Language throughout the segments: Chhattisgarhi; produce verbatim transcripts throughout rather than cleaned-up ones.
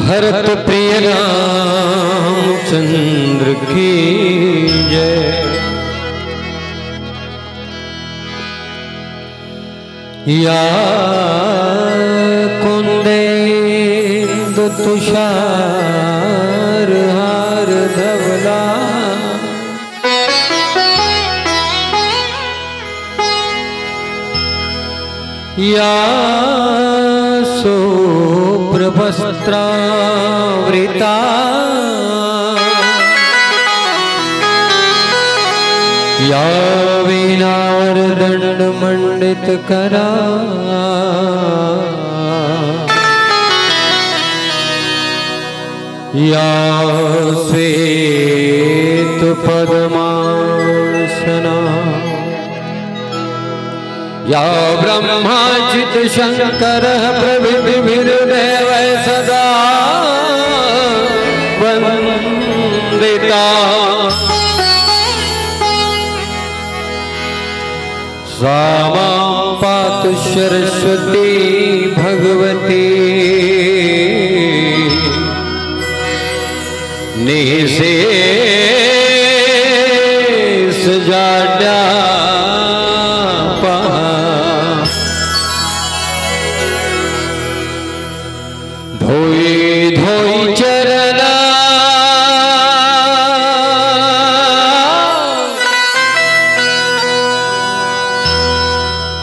भरत प्रिय रामचंद्र की जय। या कुंदेंदु तुषार हार धवला, या शुभ्रवस्त्रावृता, या वीणावरदण्डमण्डितकरा, या श्वेतपद्मासना, या ब्रह्मा चित शंकर प्रभृतिभिर्देवै सदा वंदिता। सा मां पातु सरस्वती भगवती निःशेष जाड्यापहा। धोई धोई चरना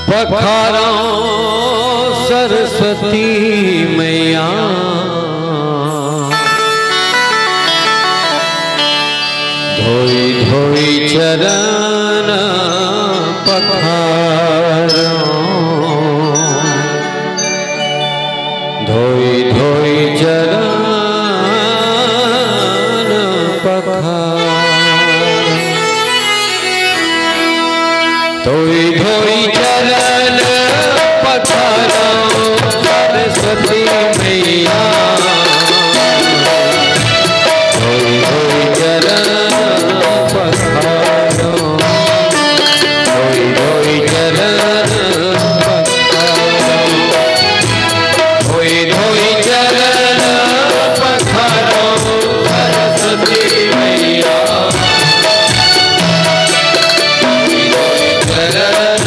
पखारं सरस्वती मैया। धोई धोई चरण पखारो, धोई धोई चरण पखारो। धोई धोई चरण पखारो सरस्वती मैया। धोई धोई चरण पखारो, धोई धोई चरण पखारो, धोई धोई चरण पखारो सरस्वती मैया। धोई धोई चरण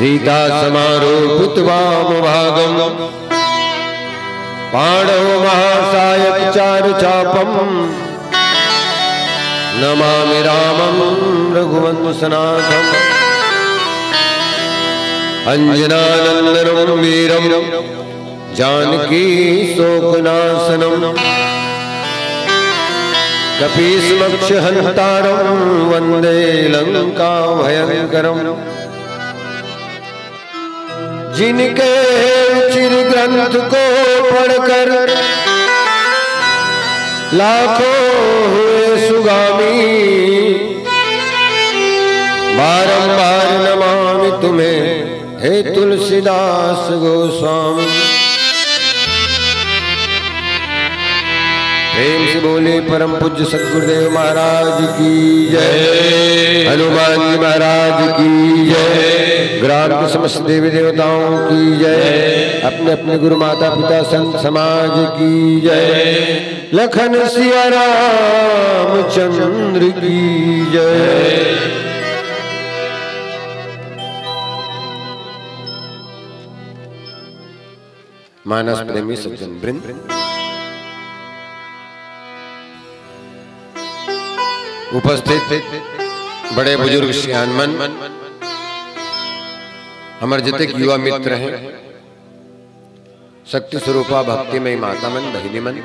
सीता समारोपित वाम भागम, पाणौ महासायक चारु चापम, नमामि रामम रघुवंशनाथम। अंजनानंदनम वीरम जानकी शोकनाशनम, कपीसमक्ष हंतारम वंदे लंका भयंकरम। जिनके चिर ग्रंथ को पढ़कर लाखों हुए सुगामी, बारंबार नमामि तुम्हें हे तुलसीदास गोस्वामी। प्रेम से बोले परम पूज्य सदगुरुदेव महाराज की जय, हनुमान जी महाराज की जय, ग्राम के समस्त देवी देवताओं की जय, अपने अपने गुरु माता पिता संत समाज की जय, लखन सिया रामचंद्र की जय। मानस प्रेमी सज्जन वृंद, उपस्थित बड़े बुजुर्ग सियान मन, हमर जतेक युवा मित्र हैं, शक्ति स्वरूपा भक्तिमयी माता मन, बहिनी मन,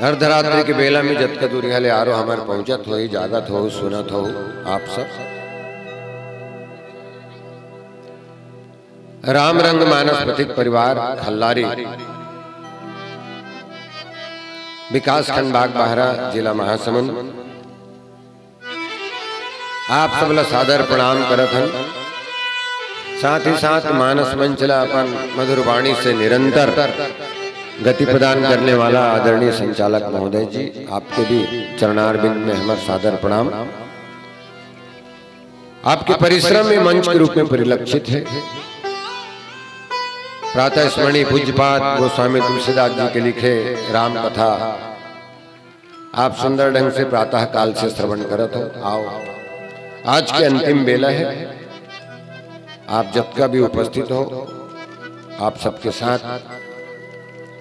अर्धरात्रि के बेला में जतका दूरिहा ले आरो हमर पहुंचत होही, जागत हो, सुनत हो, आप सब राम रंग मानस पथिक परिवार खल्लारी, विकासखंड बागबाहरा, जिला महासमुंद, आप सब ला सादर प्रणाम करत हन। साथ ही साथ मानस मंच ला अपन मधुर वाणी से निरंतर गति प्रदान करने वाला आदरणीय संचालक महोदय जी, आपके भी चरणारविंद में हमर सादर प्रणाम। आपके परिश्रम में मंच के रूप में परिलक्षित है। प्रातः स्मरणीय पूज्यपाद गोस्वामी तुलसीदास जी के लिखे राम कथा आप सुंदर ढंग से प्रातः काल से श्रवण करत हो। आओ, आज के अंतिम बेला है, आप जतका भी उपस्थित हो, आप सबके साथ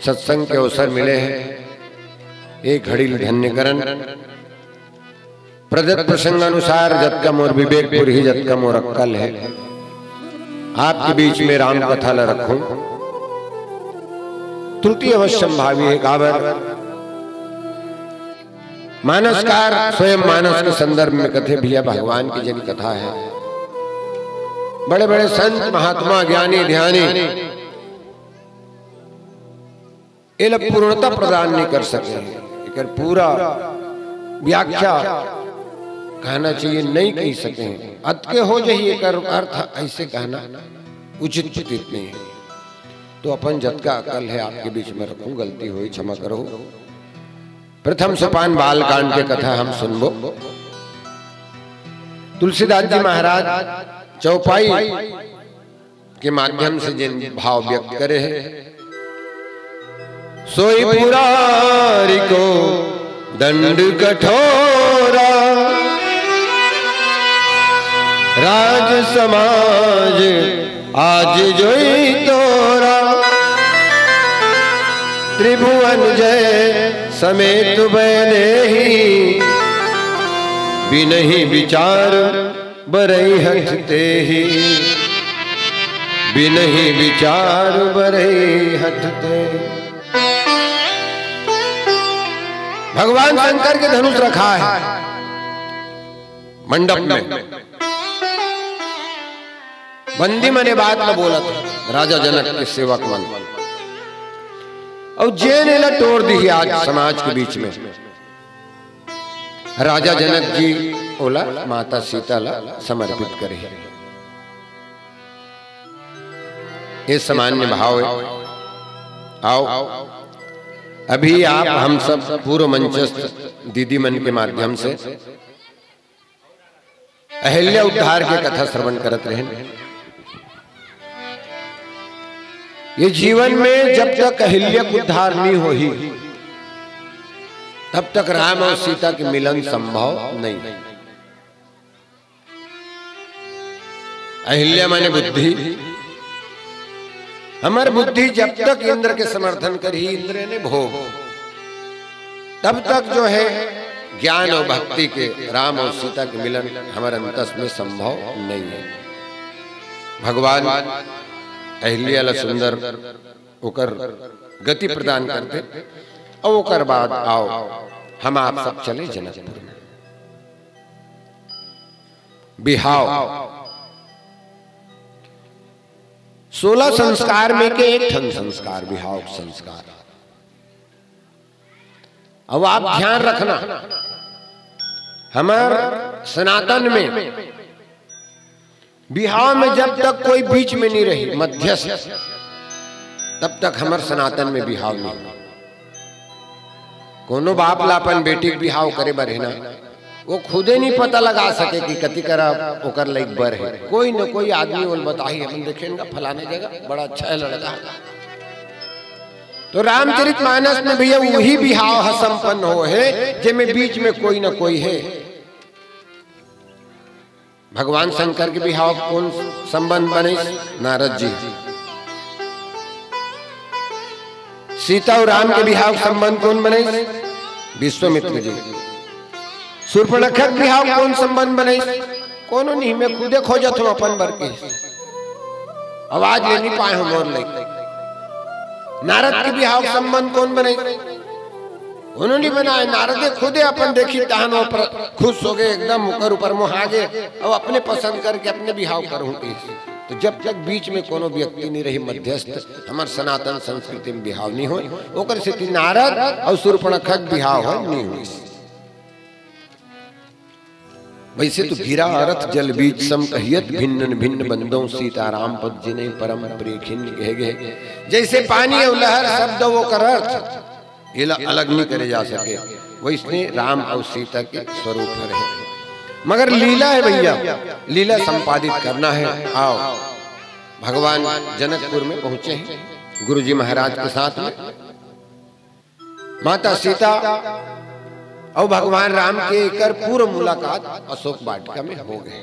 सत्संग के अवसर मिले हैं। एक घड़ी धन्यकरण प्रदत्त प्रसंगानुसार जतका मोर विवेक पुरही, जतका मोर अक्कल है, आपके बीच में राम कथा ला रखूं। त्रुटि अवश्य संभावी है। काबर मानसकार स्वयं मानस के संदर्भ में कथे, भैया, भगवान की जन कथा है, बड़े बड़े संत महात्मा, ज्ञानी ध्यानी एला पूर्णता प्रदान नहीं कर सके हैं। एकर पूरा व्याख्या कहना चाहिए, नहीं कह सके हैं। अतके हो जाही, एकर अर्थ ऐसे कहना उचित प्रतीत नहीं है। तो अपन जतका अकल है आपके बीच में रखूं, गलती होही क्षमा करो। प्रथम सोपान बालकांड के कथा हम सुनबो। तुलसीदास जी महाराज चौपाई के माध्यम से जेन भाव व्यक्त करे हे, सोई पुरारी को दंड कठोरा, राज समाज आज जोई तोरा, त्रिभुवन जय समेत बैदेही, बिनही विचार बरई हठ तेही, बिनही विचार बरई हठ तेही। भगवान शंकर के धनुष रखा है मंडप में, बंदी मन ए बात ल बोलत हे राजा जनक के सेवक मन, अउ जेन एला टोर दिही आज समाज के बीच में, राजा जनक जी ओला माता सीता ला समर्पित करे हे। ये सामान्य भाव हे। आओ, अभी आप हम सब पूर्व मंचस्थ दीदी मन के माध्यम से अहिल्या उद्धार के कथा श्रवण करत रहेन। ये जीवन में जब तक अहिल्या के उद्धार नहीं होही, तब तक राम और सीता के मिलन संभव नहीं। अहिल्या माने बुद्धि। हमर बुद्धि जब तक इंद्र के समर्थन करही, इंद्र ने भोग, तब तक जो है ज्ञान और भक्ति के, राम और सीता के मिलन हमर अंतस में संभव नहीं है। भगवान अहिल्या ला सुंदर ओकर गति प्रदान करते, और ओकर बाद आओ हम आप सब चले जनकपुर में। बिहाव सोलह संस्कार में के एक ठन संस्कार, बिहाव संस्कार। अब आप ध्यान रखना, हमर सनातन में बिहाव में जब तक कोई बीच में नहीं रही, मध्यस्थ, तब तक हमर सनातन में बिहाव नहीं। कोनो बाप ला अपन बेटी के बिहाव करे बर है ना, वो खुदे नहीं पता लगा सके कि कति करा ओकर लइक बर है। कोई न कोई आदमी ओल बताही, "अपन देखे ना फलाने जगह बड़ा अच्छा है लड़का।" तो रामचरित मानस में भैया वही बिहाव ह संपन्न हो है, जेमे बीच में कोई न कोई है। भगवान शंकर के बिहाव कोन संबंध बने? नारद जी। सीता और राम के बिहाव संबंध कोन बने? विश्वामित्र जी। सूर्पणखा के बिहाव कोन संबंध बने? कोनो नहीं, मैं खुदे खोजत हूँ अपन बर के। आवाज ले नहीं पाए हूँ मोर लइक। नारद के बिहाव संबंध कोन बने? कोनो नहीं बनाए। नारदे खुदे अपन देखी तहन वो प्र-, खुश हो गए, एकदम ओकर ऊपर मोहा गए, और अपने पसंद करके अपने बिहाव करहूँ कहिस। तो जब तक बीच में कोनो व्यक्ति नहीं रही मध्यस्थ, हमर सनातन संस्कृति में बिहाव नहीं होय। ओकर सेती नारद और सूर्पणखा के बिहाव होय नहीं होय। वैसे तो गिरा अरथ जल बीच सम कहियत, भिन्न भिन्न बंदों सीताराम पद जिन्हें परम प्रिय खिन्न कहे गए। जैसे पानी और लहर शब्द वो कर अर्थ, एला अलग नहीं करे जा सके, वैसने राम और सीता के स्वरूप हरे। मगर लीला है भैया, लीला संपादित करना है। आओ, भगवान जनकपुर में पहुंचे हैं गुरु जी महाराज के साथ में। माता सीता और भगवान राम के एकर पूर्व मुलाकात अशोक वाटिका में हो गए।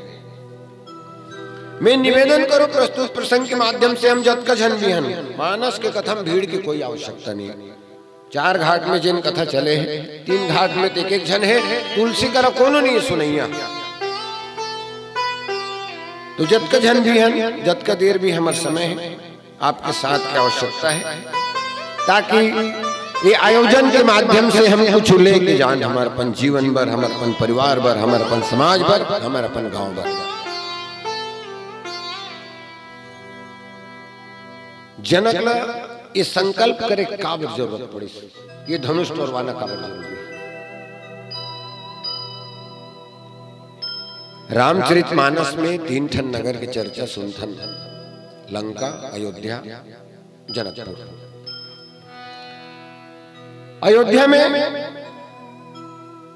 मैं निवेदन करूं, प्रस्तुत प्रसंग के माध्यम से हम जतका झन भी हन, मानस के कथा में भीड़ की कोई आवश्यकता नहीं। चार घाट में जिन कथा चले हैं, तीन घाट में तो एक एक झन है, तुलसी करा कोनो नहीं सुनैया। तो जतका झन भी हन, जतका देर भी हमर समय है, आपके साथ की आवश्यकता है, ताकि ये आयोजन के माध्यम से हम कुछ लेके जान, हमर अपन जीवन बर, हमर अपन परिवार बर, हमर अपन समाज बर, हमर अपन गांव बर। जनक ला ये संकल्प करे काबर जरूरत पड़िस, ये धनुष टोरवाना काबर जरूरी है? रामचरित मानस में तीन ठन नगर के चर्चा सुनथन, लंका, अयोध्या, जनकपुर। अयोध्या में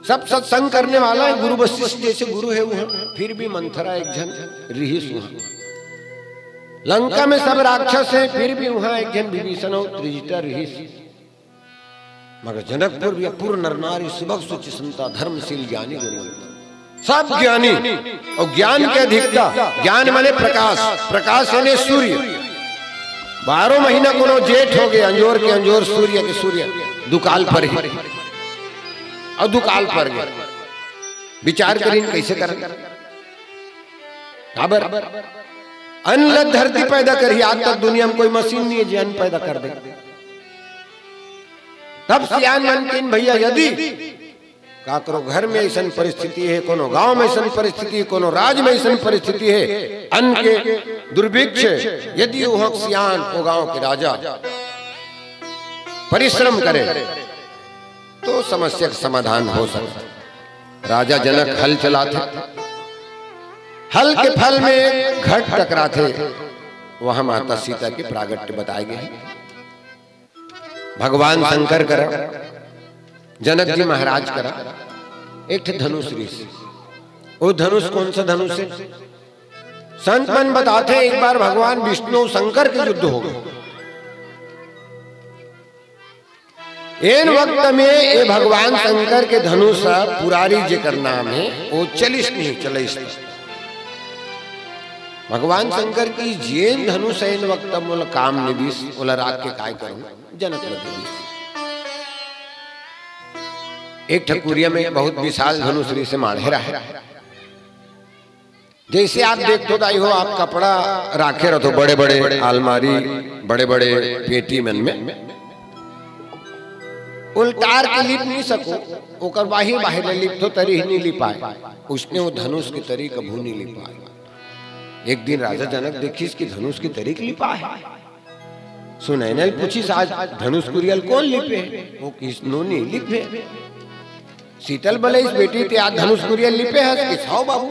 सब सत्संग करने वाला है, गुरु वशिष्ठ जैसे गुरु है वहां, फिर भी मंथरा एक झन रिहिस वहां। लंका में सब राक्षस है, फिर भी वहां एक झन विभीषण और त्रिजटा रिहिस। मगर जनकपुर भी पूर्ण नर नारी सुभग सुचि सुनता धर्मशील ज्ञानी गुणवंता। सब ज्ञानी और ज्ञान के अधिकता, ज्ञान माने प्रकाश, प्रकाश यानी सूर्य। बारह महीना कोनो जेठ हो गए, अंजोर के अंजोर, सूर्य के सूर्य, दुकाल पर ही और दुकाल पर गए। विचार करीन कैसे कर, काबर अन्न ल धरती पैदा करही। आज तक दुनिया में कोई मशीन नहीं है जो अन्न पैदा कर दे। तब सियान मन किन भैया, यदि काकरो घर में ऐसन परिस्थिति है, कोनो गांव में ऐसन परिस्थिति, कोनो राज में ऐसन परिस्थिति है, अन्न के दुर्भिक्ष, यदि वहां सियान, वो गांव के राजा परिश्रम करे, तो समस्या का समाधान हो सकता। राजा जनक हल चलाथे, हल के फल में घट टकराथे, वहां माता सीता के प्रागट्य बताए गए हैं। भगवान शंकर करा, जनक जी महाराज करा एक ठे धनुष रिहिस। वो धनुष कौन सा धनुष है? संत मन बताथे, एक बार भगवान विष्णु शंकर के युद्ध हो गए। एन वक्त में ये भगवान शंकर के धनुष पुरारी जेकर नाम है, वो चलिस नहीं, चलिस। भगवान शंकर की जेन धनुष हे, एन वक्त मोला काम नइ दिस, ओला राख के काय करूं, जनक ल दे दिस। एक ठकुरिया में बहुत विशाल धनुष रिहिसे माढ़े रहे। जइसे आप देखथो दाई हो, आप कपड़ा राखे रथो बड़े-बड़े अलमारी, बड़े-बड़े पेटी मन में। ओला टार के लिप नइ सको, ओकर बाहिर-बाहिर ले लिपथो तरी ही नइ लिपाय। उसने वो धनुष के तरी कभू नइ लिपाय। एक दिन राजा जनक देखिस कि धनुष के तरी के लिपाय हे। सुनैना ल पूछिस, "आज धनुष कुरिया ल कोन लिपे?" वो किहिस, "नोनी लिपे।" शीतल बलइस, "बेटी, ते आज धनुष कुरिया लिपे हस?" किहिस, "हव बाबू।"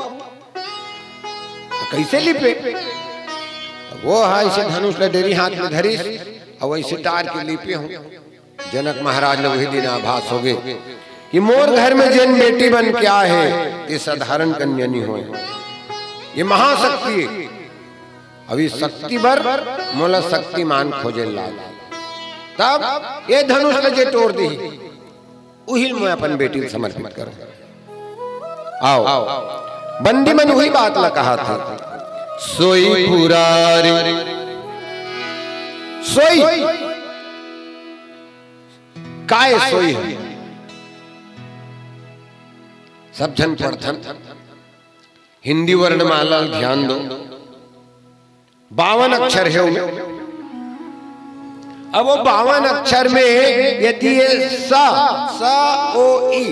"त कइसे लिपे?" "वो हा अइसे धनुष ल डेरी हाथ में धरिस, अउ अइसे टार के लिपे हंव।" जनक महाराज ल उही दिन आभास होगे कि मोर घर में जेन बेटी बन के आय हे, ते साधारण कन्या नइ होय, ये महाशक्ति हे। अभी शक्ति बर मोला शक्तिमान खोजे लाग, तब ये धनुष ल जे टोर दिही, उही ल मैं अपन बेटी ल समर्पित करूं। आओ, बंदी मन उही बात ल कहत हे, सोई पुरारी, सोई काय सोई हे? सब झन पढ़थन, हिंदी वर्णमाला ल ध्यान दो, बावन अक्षर हे ओमे। अब वो बावन अक्षर में यदि ये स, स, ओ, ई,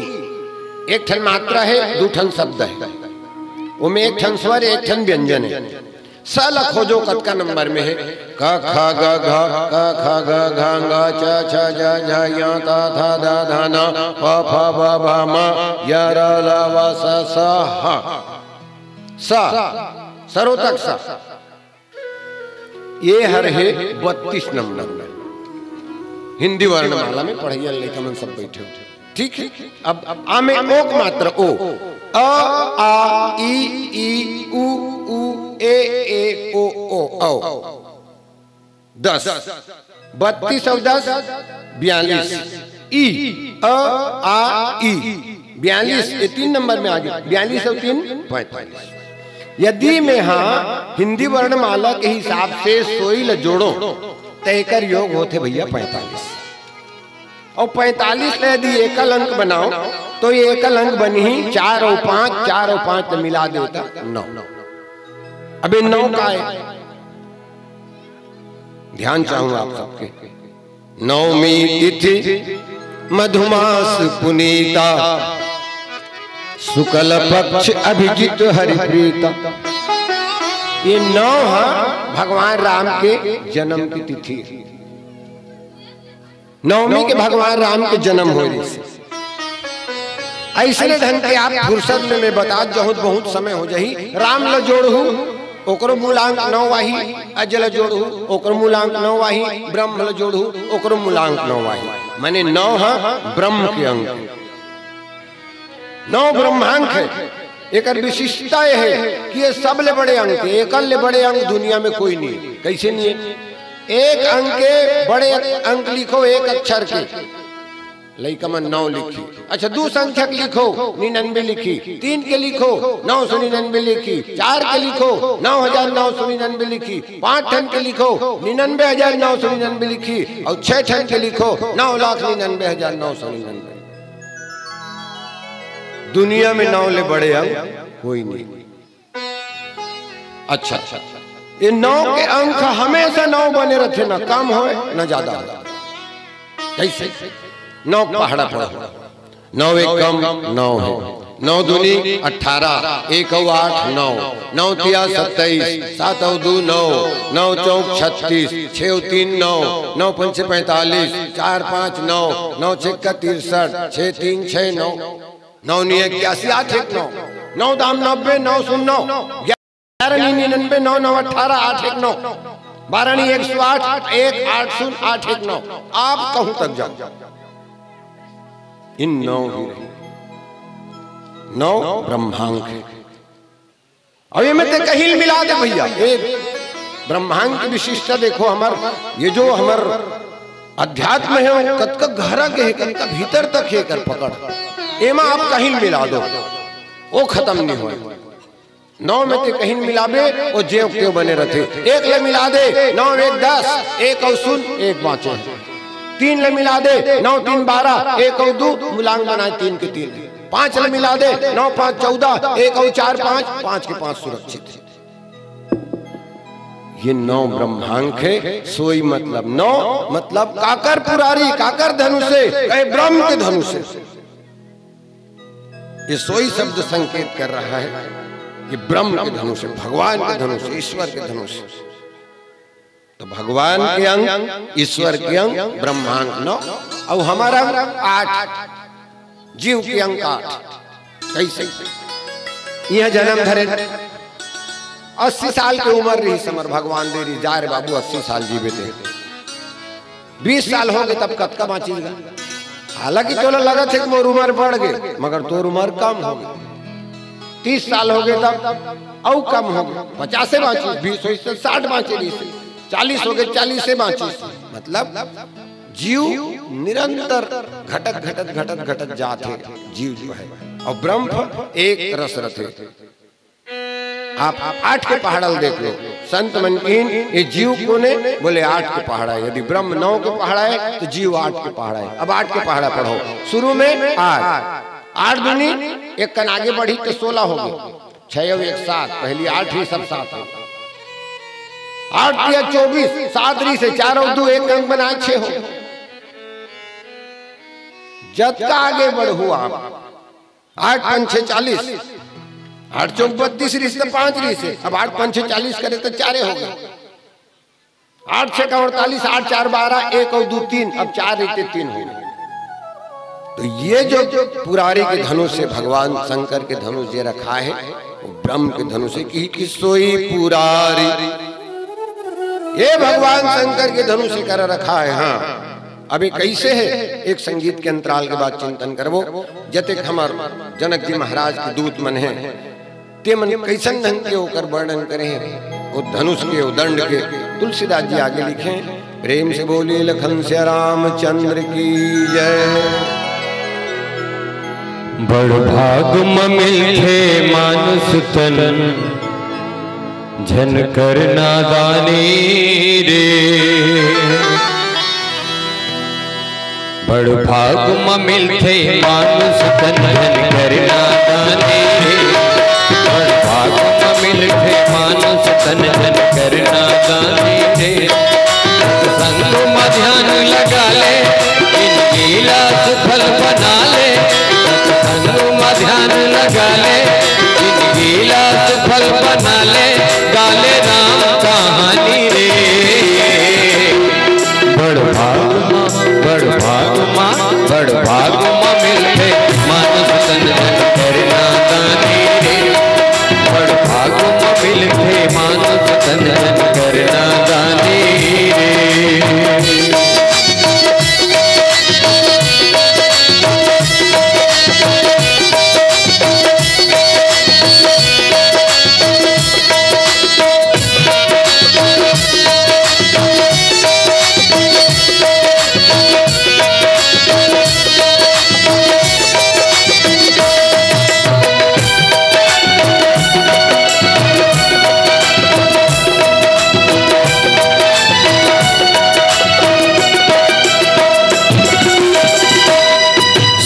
एक ठन मात्रा हे, दू ठन शब्द हे, ओमे एक ठन स्वर, एक ठन व्यंजन हे। स ल खोजो, कतका नंबर में हे? क, ख, ग, घ, क, ख, ग, घ, ङ, च, छ, ज, झ, ञ, त, थ, द, ध, न, प, फ, ब, भ, म, य, र, ल, व, स, स, ह। स, सरोतक स। ये हर हे बत्तीस नंबर में। हिंदी वर्णमाला में पढ़इया लइका मन सब बइठे हो। ठीक हे, अब, अब आ में ओ के मात्रा ओ। अ, आ, इ, ई, उ, ऊ, ए, ए, ओ, ओ, औ। दस। बत्तीस अउ दस, बयालीस। ई, अ, आ, ई, बयालीस, ये तीन नंबर में आगे। बयालीस अउ तीन, पैंतालीस। यदि मैं हा हिंदी वर्णमाला के हिसाब से सोई ल जोड़ों, त एकर योग होथे भइया पैंतालीस। अउ पैंतालीस ल यदि एकल अंक बनाओ, तो ये एकल अंक बनही चार अउ पाँच, चार अउ पाँच ल मिला देव त नौ। अब ये नौ काय? ध्यान चाहूं आप सबके। नवमी तिथि मधुमास पुनीता, शुक्ल पक्ष अभिजित हरि प्रीता। ये नौ हा भगवान राम के जन्म के तिथि हे। नवमी के भगवान राम के जन्म होय रिहिस। अइसने ढंग के आप फुरसत में मैं बतात जाहूं, बहुत समय हो जाही। राम ल जोड़हू, ओकरो मूलांक नौ आही, अज ल जोड़हू, ओकरो मूलांक नौ आही, ब्रह्म ल जोड़हू, ओकरो मूलांक नौ आही। माने नौ हा ब्रह्म के अंक। नौ ब्रह्मांक हे। एकर विशिष्टता ये हे कि ये सबले बड़े अंक हे, एकर ले बड़े अंक दुनिया में कोई नइ हे। कइसे नइ हे? एक अंक के बड़े अंक लिखो, एक अक्षर के, लइका मन नौ लिखही। अच्छा, दू संख्या के लिखो, निन्यानवे लिखही, तीन के लिखो, नौ सौ निन्यानवे लिखही, चार के लिखो, नौ हजार नौ सौ निन्यानवे लिखही, पांच ठन के लिखो, निन्यानवे हजार नौ सौ निन्यानवे लिखही, अउ छह ठन के लिखो, नौ लाख निन्यानवे हजार नौ सौ निन्यानवे। दुनिया में नौ ले बड़े अंक कोई नइ। अच्छा, ये नौ के अंक हमेशा नौ बने रथे, न कम होय, न जादा होय। कइसे? नौ के पहाड़ा पड़ो। नौ एकम नौ हे, नौ दूनी अठारह, एक अउ आठ नौ, नौ तिया सत्ताईस, सात अउ दू नौ, नौ चौक छत्तीस, छे अउ तीन नौ, नौ पंचे पैंतालीस, चार पांच नौ, नौ छक्का तिरसठ, छे तीन छे नौ, नौ निया इक्यासी, आठ एक नौ, नौ दाम नब्बे, नौ शून्य नौ, ग्यारह नी निन्यानवे, नौ नौ अठारह, आठ एक नौ, बारह नी एक सौ आठ, एक आठ शून्य आठ एक नौ। आप कहूं तक जाओ, इन नौ ही रही, नौ ब्रह्मांक हे। अउ एमे ते कहीं मिला दे भइया, ये ब्रह्मांक के विशिष्टता देखो हमर, ये जो हमर अध्यात्म हे, वो कतका गहरा के हे, कतका भीतर तक हे एकर पकड़। एमा आप कहीं मिला दो, वो खतम नइ होय। नौ में ते कहीं मिलाबे, वो जेव तेव बने रथे। एक ले मिला दे, नौ एक दस, एक अउ सुन, एक बाँचे। तीन ले मिला दे, नौ तीन बारह, एक अउ दू, मुलांग बनाए तीन के तीन। पाँच ले मिला दे, नौ पाँच चौदह, एक अउ चार पाँच, पाँच के पाँच सुरक्षित हे। ये नौ ब्रह्मांक हे। सोई मतलब नौ, मतलब काकर पुरारी, काकर धनुष हे, कहे ब्रह्म के धनुष हे। ये सोई शब्द संकेत कर रहा है कि ब्रह्म के धनुष हे, भगवान के धनुष हे, ईश्वर के धनुष हे। तो भगवान के अंग, ईश्वर के अंग, ब्रह्मांक नौ, अउ हमर अंग आठ, जीव के अंग आठ। कइसे? इहाँ जनम धरे, अस्सी साल के उमर रहिस हमर, भगवान दे रहिस, "जा रे बाबू, अस्सी साल जीबे ते।" बीस साल होगे तब कतका बाँचिस गा? हालांकि तोला लगत हे कि मोर उमर बढ़ गे, मगर तोर उमर कम होगे। तीस साल होगे तब अउ कम होगे, पचासे बाँचिस, बीस होइस त साठ बाँचे रहिस, चालीस होगे, चालीसे बाँचिस। मतलब जीव निरंतर घटत, घटत, घटत, घटत जात हे जीव जो हे, अउ ब्रह्म एक रस रथे। आप आठ के पहाड़ा ल देख लो, संत मन कहिन, "ये जीव कोन हे?" बोले, "आठ के पहाड़ा हे।" यदि ब्रह्म नौ के पहाड़ा हे, तो जीव आठ के पहाड़ा हे। अब आठ के पहाड़ा पढ़ो। शुरू में आठ, आठ दूनी एक कन आगे बढ़ी तो सोलह होगे, छह अउ एक सात, पहली आठ ही सब सात हो। आठ तिया चौबीस, सात रहिसे, चार अउ दू, एक अंग बनाए छह हो। जतका आगे बढ़हू आप, आठ पंचे चालीस, आठ चौक बत्तीस रहिसे त पाँच रहिसे, अब आठ पंचे चालीस करे त चारे होगे। आठ छका अड़तालीस, आठ चार बारह, एक अउ दू तीन, अब चार रहिते तीन होगे। तो ये जो पुरारी के धनुष हे, भगवान शंकर के धनुष जे रखाय हे, वो ब्रह्म के धनुष हे, कि, कि सोई पुरारी। ये भगवान शंकर के धनुष करा रखाय हे। हाँ, अब ये कइसे हे, एक संगीत के अंतराल के बाद चिंतन करबो। जतेक हमर जनक जी महाराज के दूत मन हे, ते मन कइसन ढंग के ओकर वर्णन करे हे, वो धनुष के, वो दंड के। तुलसीदास जी आगे लिखे, प्रेम से बोलिए लखन सिया रामचंद्र की जय। बड़ भाग म मिलथे मानुष तन, झन कर नादानी रे। बड़ भाग म मिलथे मानुष तन, झन कर नादानी रे। बड़ भाग म मिलथे मानुष तन, झन कर नादानी रे। सत्संग म ध्यान लगा ले, जिनगी ला सुफल बना ले। सत्संग म ध्यान लगा ले, जिनगी ला सुफल बना ले। गा ले राम कहानी रे। बड़ भाग मा, बड़ भाग मा, बड़ भाग मा मिलथे मानुष तन, झन कर नादानी रे। बड़ भाग मा मिलथे मानुष तन, झन कर नादानी रे।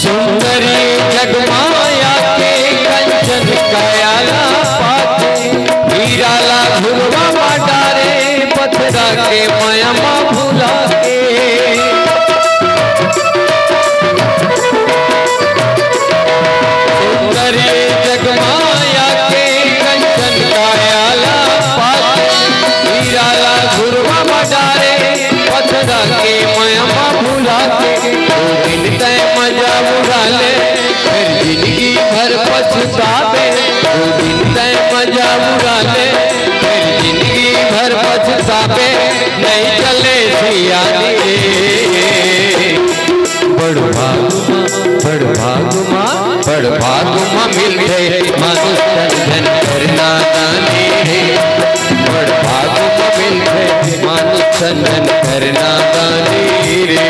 सुंदरी जग माया के कंचन काया ला पाके, हीरा ला घुरवा मा डारे, पथरा के माया मा भुला के। सुंदरी जग माया के कंचन काया ला पाके, हीरा ला घुरवा मा डारे, पथरा के माया मा भुला के। दो दिन तय मजा उड़ा ले, फिर जिनगी भर पछताबे। दो दिन तय मजा उड़ा ले, फिर जिनगी भर पछताबे। नहीं चले सियानी रे। बड़ भाग मा, बड़ भाग मा, बड़ भाग मा मिलथे मानुष तन, झन कर नादानी रे। बड़ भाग मा मिलथे मानुष तन, झन कर नादानी रे।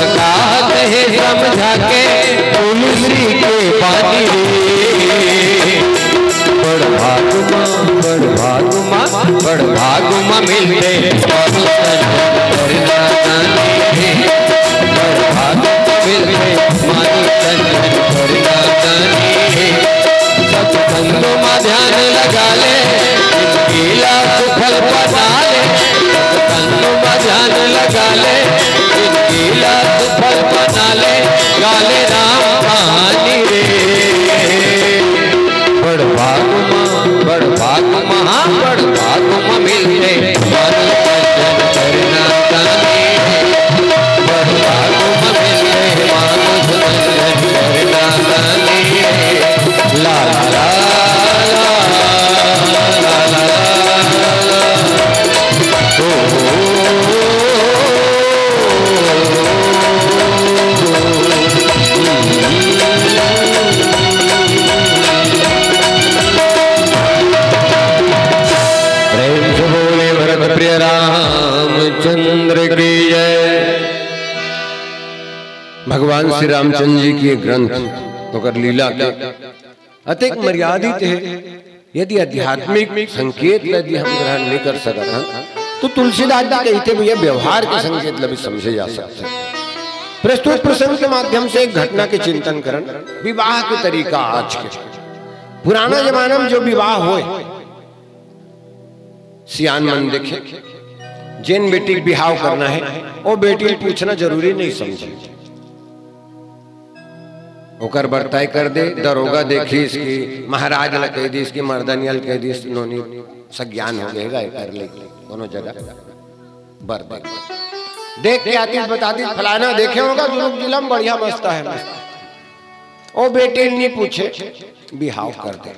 कहत हे समझा के तुलसी के पानी रे। बड़ भाग मा, बड़ भाग मा, बड़ भाग मा मिलथे मानुष तन करना दानी रे। बड़ भाग मा मिलथे मानुष तन करना दानी रे। सत्संग मा ध्यान लगा ले, जिंदगी ला सुफल बना ले। सत्संग मा ध्यान लगा ले, जिंदगी ला सुफल बना ले। गा ले राम कहानी रे। बड़ भाग मा, बड़ भाग मा, हाँ, बड़ भाग मा मिलथे मानुष तन करना दानी रे। बड़ भाग मा मिलथे मानुष तन करना दानी रे। ला, ला, ला, ला। ओ, ओ, ओ, ओ। प्रेम से बोले भरत प्रिय रामचंद्र की जय। भगवान श्री रामचंद्र जी के ग्रंथ, ओकर लीला के अतेक मर्यादित हे। यदि आध्यात्मिक संकेत ल यदि हम ग्रहण नहीं कर सकत हन, तो तुलसीदास जी कहिथे, भैया, व्यवहार के संकेत ल भी समझे जा सकथे। प्रस्तुत प्रसंग के माध्यम से एक घटना के चिंतन करन, विवाह के तरीका आज के। पुराना जमाना में जो विवाह होय, सियान मन देखे, जेन बेटी के बिहाव करना हे, ओ बेटी ल पूछना जरूरी नहीं समझे। ओकर बर तय कर दे, दरोगा देखिस कि महाराज ल कह दिस कि मर्दनिया ल कह दिस, नोनी सज्ञान हो गए गा, कर ले कोनो जगह बर दे। देख के आतिस, बतातिस, फलाना देखे होगा दुर्ग जिला में, बढ़िया मस्त है, मस्त। ओ बेटी ल नहीं पूछे, बिहाव कर दे।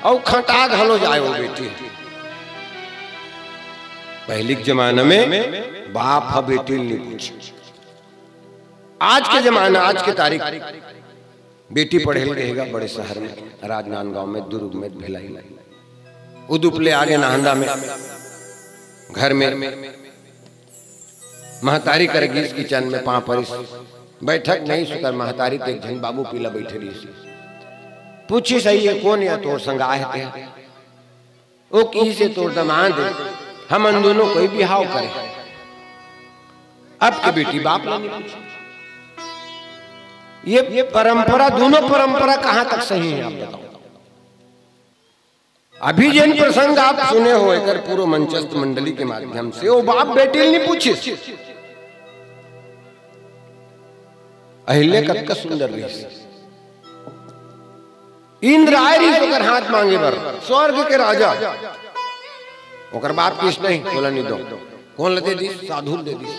अउ खटा घलो जाए ओ बेटी। पहली के जमाना में बाप ह बेटी ल नहीं पूछे। आज के जमाना, आज के तारीख, बेटी पढ़े ल रहेगा बड़े शहर में, राजनांदगांव में, दुर्ग में, भिलाई में। उदुप ले आगे नाहंदा में, घर में महतारी कर गिस किचन में पाँव परिस, बैठक नहीं सुकर महतारी ते एक झन बाबू पीला बैठे रहिस। पूछिस, "अई ये कोन या तोर संग आए हे?" ओ कहिसे, "तोर दमांद हे, हमन दोनों कोई बिहाव करे।" अब के बेटी बाप ला नहीं पूछे। ये परंपरा, दोनों परंपरा कहाँ तक सही है, आप बताओ। अभी जेन प्रसंग आप सुने हो, एकर पूर्व मंचस्थ मंडली के माध्यम से, ओ बाप बेटी ल नहीं पूछिस। अहिल्या कतका सुंदर रहिस। इंद्र आए रहिस ओकर हाथ मांगे बर, स्वर्ग के राजा। ओकर बाप कहिस, "नहीं, तोला नहीं दो।" कोन ल दे दिस? साधु ल दे दिस।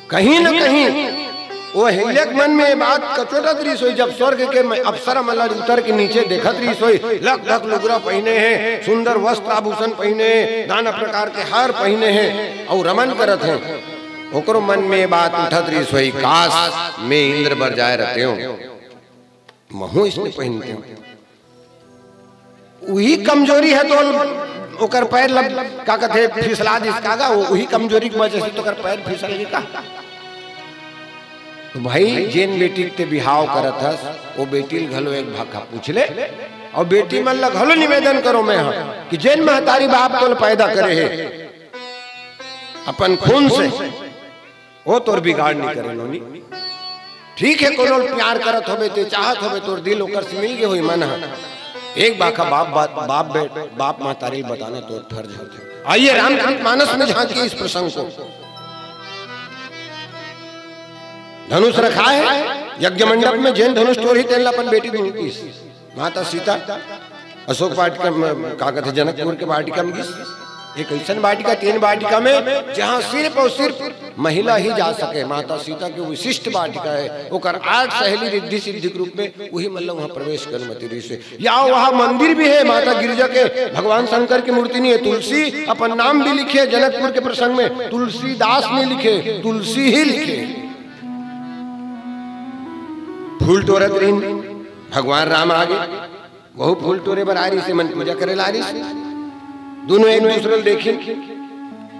कहीं न कहीं ओ अहिल्या के मन में ये बात कचोटत रहिस होही, जब स्वर्ग के म-, अप्सरा मन ला उतर के नीचे देखत रहिस होही, लख लख लुगरा पहिने हे, सुंदर वस्त्र आभूषण पहिने हे, नाना प्रकार के हार पहिने हे, अउ रमन करत हे। ओकरो मन में ये बात उठत रहिस होही, "काश मैं इंद्र बर जाए रहतेंव, महूं इसने पहिनतेंव।" उही कमजोरी हे तो ओकर पैर लब, का कथे, फिसला दिस का गा, उही कमजोरी के वजह से तो ओकर पैर फिसल गे का। तो भाई, जेन बेटी के ते बिहाव करत हस, ओ बेटी ल घलो एक भाखा पूछ ले, अउ बेटी मन ल घलो निवेदन करों मैं ह कि जेन महतारी बाप तोल पैदा करे हे अपन खून से, ओ तोर बिगाड़ नहीं करे नोनी। ठीक हे, कोनो ल प्यार करत होबे, ते चाहत होबे, तोर दिल ओकर से मिल गे होही मन ह। एक भाखा बाप, बाप, बाप बे-, बाप महतारी ल बताना तोर फर्ज होथे। आइए रामचरित मानस में झांकिए इस प्रसंग को। धनुष रखा है यज्ञ मंडप में, जेन धनुष टोरही तेन ला अपन बेटी ल दूहूं कहिस। माता सीता अशोक वाटिका में, का कथे, जनकपुर के वाटिका में गिस। एक अइसन वाटिका, तेन वाटिका में जहाँ सिर्फ अउ सिर्फ महिला ही जा सके। माता सीता के विशिष्ट वाटिका हे, ओकर आठ सहेली रिद्धि सिद्धि के रूप में उही मन ल वहाँ प्रवेश के अनुमति रहिस हे। या वहाँ मंदिर भी हे माता गिरजा के, भगवान शंकर की मूर्ति नहीं हे। तुलसी अपन नाम भी लिखे हे, जनकपुर के प्रसंग में तुलसीदास नहीं लिखे, तुलसी ही लिखे। फूल टोरत रहिन, भगवान राम आगे, वहू फूल टोरे बर आए रहिस, मन पूजा करे ला आए रहिस। दोनों एक दूसरे ल देखिन,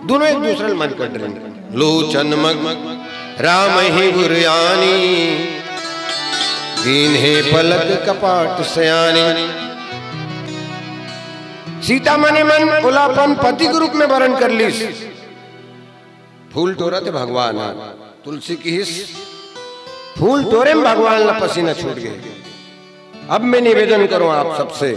दोनों एक दूसरे ल मन कर डरिन। लोचन मग राम ही उरयानी, दीन्हे पलक कपाट सयानी। सीता मने मन ओला अपन पति के रूप में वरण कर लिस। फूल टोरत हे भगवान ह। तुलसी किहिस, फूल टोरे में भगवान ला पसीना छूट गे। अब मैं निवेदन करूं आप सबसे,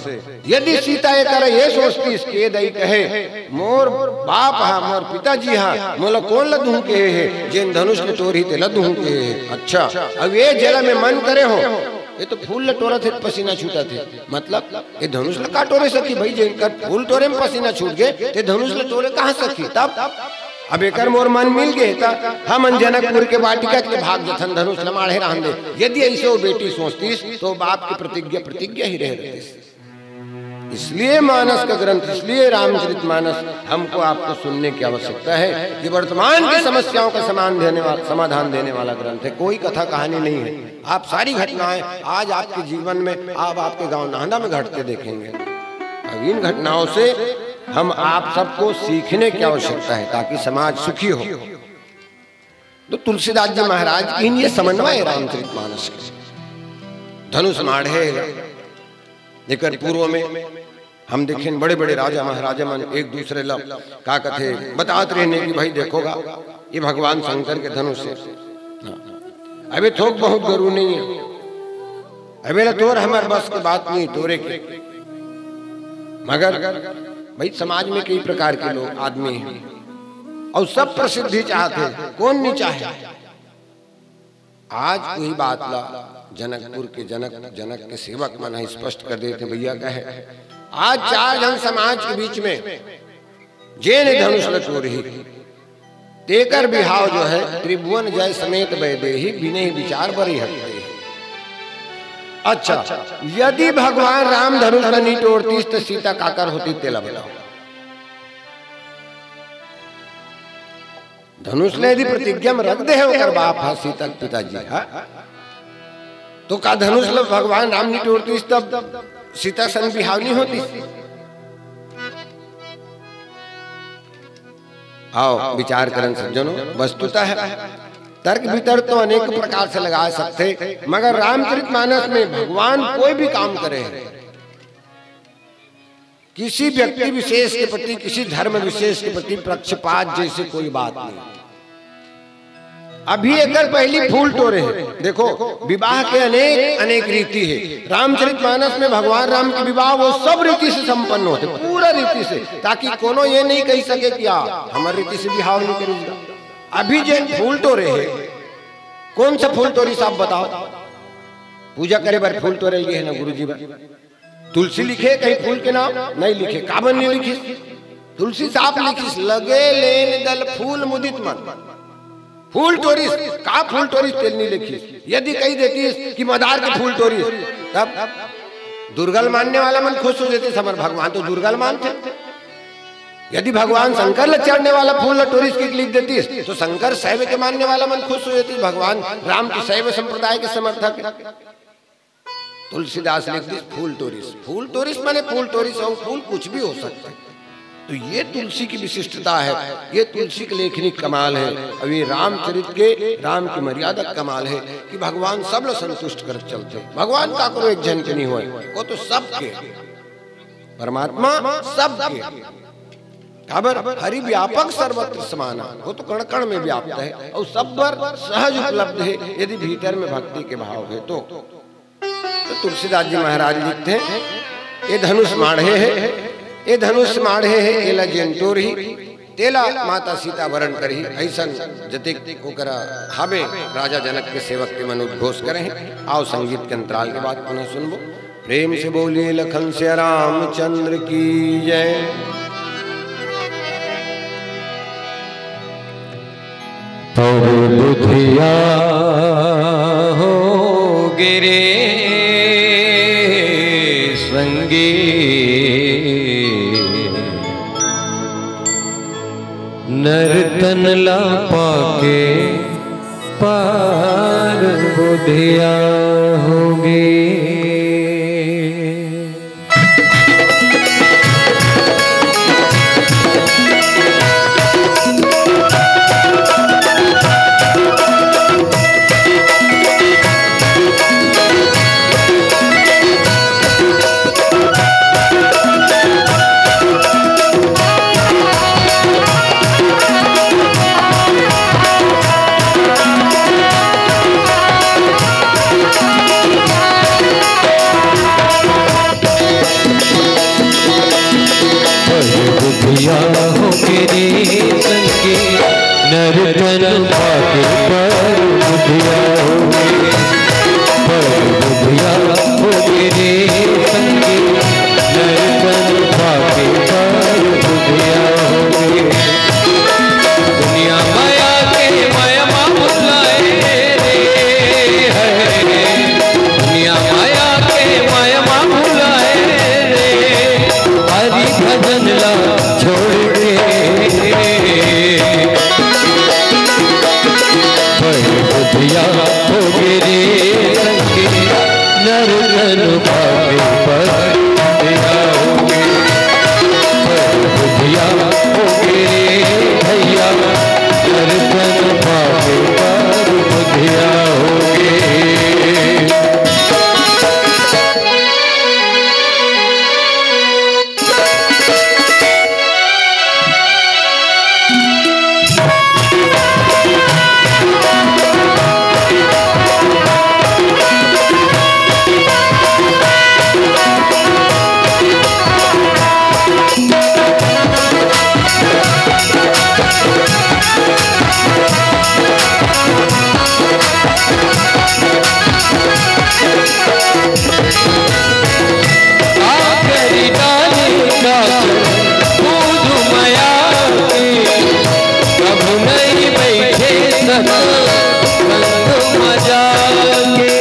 यदि सीता ये करे, ये सोचतिस कि ये दई कहे, "मोर बाप हा, मोर पिताजी हा, मोला कोन ला दुहूं कहे हे, जेन धनुष ल टोरही तेला दुहूं कहे हे।" अच्छा, अब ये जेला मैं मन करे हों, ये तो फूल ल टोरत हे, पसीना छूटत हे, मतलब ये धनुष ल का टोरे सकही भाई, जेकर फूल टोरे में पसीना छूट गे, ते धनुष ल टोरे कहां सकही? तब अब एकर मोर मन मिल गे, त हमन जनकपुर के वाटिका के भाग जथन, धनुष ल माढ़े रहन दे। यदि ऐसे वो बेटी सोचतिस, तो बाप की प्रतिज्ञा प्रतिज्ञा ही रह रहतिस। इसलिए मानस का ग्रंथ, इसलिए रामचरित मानस हमको आपको सुनने की आवश्यकता है कि वर्तमान की समस्याओं का समान देने वाला, समाधान देने वाला ग्रंथ है। कोई कथा कहानी नहीं है। आप सारी घटनाएं आज आपके जीवन में, आप आपके गांव नाहदा में घटते देखेंगे। अब इन घटनाओं से हम आप सबको सीखने की आवश्यकता है, ताकि समाज सुखी हो। तो तुलसीदास जी महाराज की ये समन्वय है रामचरित मानस के। धनुष माढ़े, जेकर पूर्व में हम देखेन बड़े-बड़े राजा महाराजा मन एक दूसरे ला का कथे बतात रहिन कि भाई देखो गा, ये भगवान शंकर के धनुष हे। हाँ। अबे थोक बहुत गरु नहीं है, अबे ला तोर हमर बस के बात नहीं टोरे के। मगर भाई समाज में कई प्रकार के लोग आदमी हैं और सब प्रसिद्धि चाहते हैं, कौन नहीं चाहे? आज वही बात ला जनकपुर के जनक, जनक के सेवक मन ह स्पष्ट कर देथे, भैया कहे, आज चार झन समाज के बीच में जेन धनुष ल टोरही, तेकर बिहाव जो है त्रिभुवन जय समेत वैदेही, बिनहि विचार बरी हट गई। अच्छा, यदि भगवान राम धनुष ल नी टोरतिस त सीता काकर होती, तेला बताओ। धनुष ले यदि प्रतिज्ञा में रख दे हे ओकर बाप हा सीता के पिताजी हा, तो का धनुष ल भगवान राम नी टोरतिस तब सीता सन बिहाव नी होतिस? आओ विचार करन सज्जनों, वस्तुतः तर्क वितर्क तो अनेक प्रकार से लगा सकते, मगर रामचरित मानस में भगवान कोई भी काम करे हे, किसी व्यक्ति विशेष के प्रति, किसी धर्म विशेष के प्रति पक्षपात जैसे कोई बात नहीं। अभी एकर पहली फूल टोरे हे। देखो, विवाह के अनेक, अनेक रीति हे। रामचरित मानस में भगवान राम के विवाह वो सब रीति से संपन्न होथे, पूरा रीति से, ताकि कोनो ये नहीं कह सके कि आ, हमर रीति से बिहाव नहीं करी। अभी जेन फूल टोरे हे, कौन सा फूल टोरिस आप बताओ? पूजा करे बर फूल टोरे ल गे हे ना गुरुजी बर। तुलसी लिखे कहीं फूल के नाम? नहीं लिखे। काबर नहीं लिखिस? तुलसी साफ लिखिस, "लगे लेन दल फूल मुदित मन।" फूल टोरिस, का फूल टोरिस तेल नहीं लिखिस। यदि कही देतिस कि मदार के फूल टोरिस, तब दुर्गा ल मानने वाला मन खुश हो जातिस, हमर भगवान तो दुर्गा ल मानथे। यदि भगवान शंकर ल चढ़ने वाला फूल ल टोरिस के लिख देतिस, तो शंकर शैव के मानने वाला मन खुश हो जातिस, भगवान राम के शैव संप्रदाय के समर्थक हे। तुलसीदास लिख दिस फूल टोरिस। फूल टोरिस माने फूल टोरिस, अउ फूल कुछ भी हो सकता है। तो ये तुलसी की विशिष्टता है, ये तुलसी के लेखनी कमाल है, और ये रामचरित के, राम की मर्यादा कमाल है कि भगवान सब ल संतुष्ट करत चलथे। भगवान काकरो एक झन के नहीं होय, वो तो सबके, परमात्मा सबके। काबर हरि व्यापक सर्वत्र समाना, वो तो कण कण में व्याप्त है और सब पर सहज उपलब्ध है, यदि भीतर में भक्ति के भाव है तो। तो तुलसीदास जी महाराज लिखथे, "ये धनुष माढ़े हे, ये धनुष माढ़े हे, एला जेन टोरही, तेला माता सीता वरण करही।" अइसन जतेक ओकरा हावे, राजा जनक के सेवक के मन उद्घोष करे हे। आओ संगीत के अंतराल के बाद पुनः सुनबो। प्रेम से बोलिए लखन सिया रामचंद्र की जय। तब बुधिया हो गिरे संगी, नर तन ला पाके पार बुधिया होगे। पाके पर बुधिया होगे, पर बुधिया होगे रे भैया, दर्शन पाके पर बुधिया होगे। आखिरी दाने का दूध मया के, कभू नहीं बैठे सत संग मजा के।